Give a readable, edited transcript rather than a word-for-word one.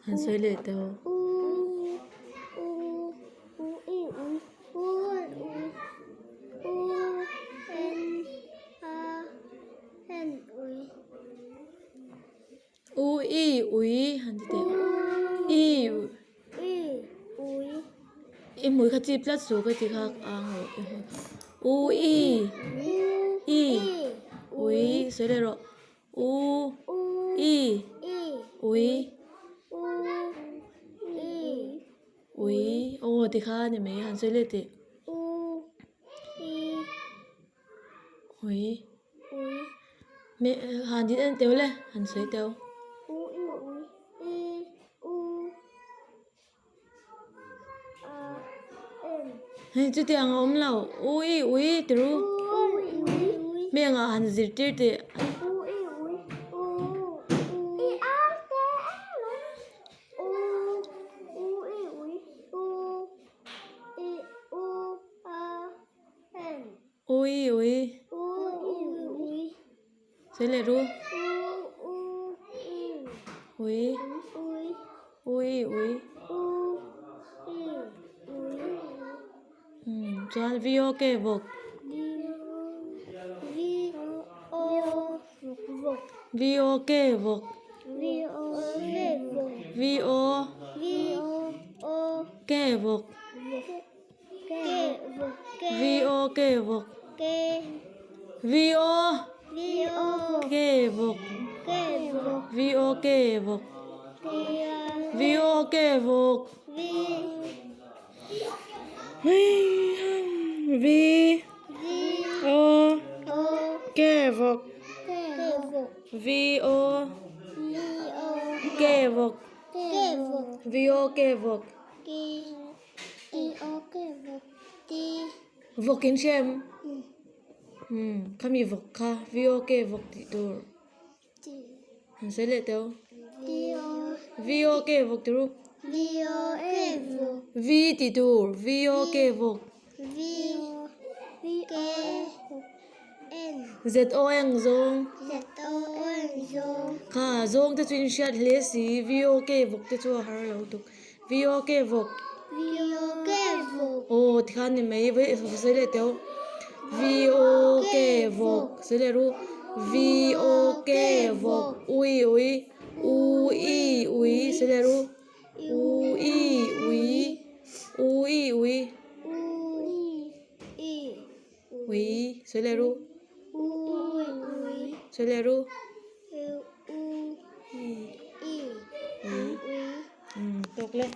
Han sawi leh teh aw. U U U I Ui U N Ui U N A N Ui. U I Ui han ti teh. I U I Ui. I hmui kha chip tlat suh ka ti kha ang rawh i hmui kha. U I I Ui sawi leh rawh. U I Ui Ui aw ti kha a ni mai han sawi leh teh. Ui han din en teuh le han sawi teuh. Hei chutiang a awm lo u i ui ti ru hmel ah han zirtir tih u i ui sawi leh ru ui ui ui umm chuan v o k vawk v o k vawk v o k vawk. V O K vawk V O K vawk V O K vawk V O K vawk V O K vawk V O K vawk V O K vawk. Vawk in hria em? Umm khami vawk kha VOK vawk tih tur han sawi leh teuh VOK vawk tih ru V tih tur VOK vawk ZON zawng kha zawng te chu in hriat hle si VOK vawk te chu a har lo tuk. VOK vawk aw tikhan ni mai sawi leh teh aw VOK vawk sawi leh ru VOK vawk ui ui u i ui sawi leh ru u i ui u i ui ui sawi leh ru sawi leh ru. Tawk le.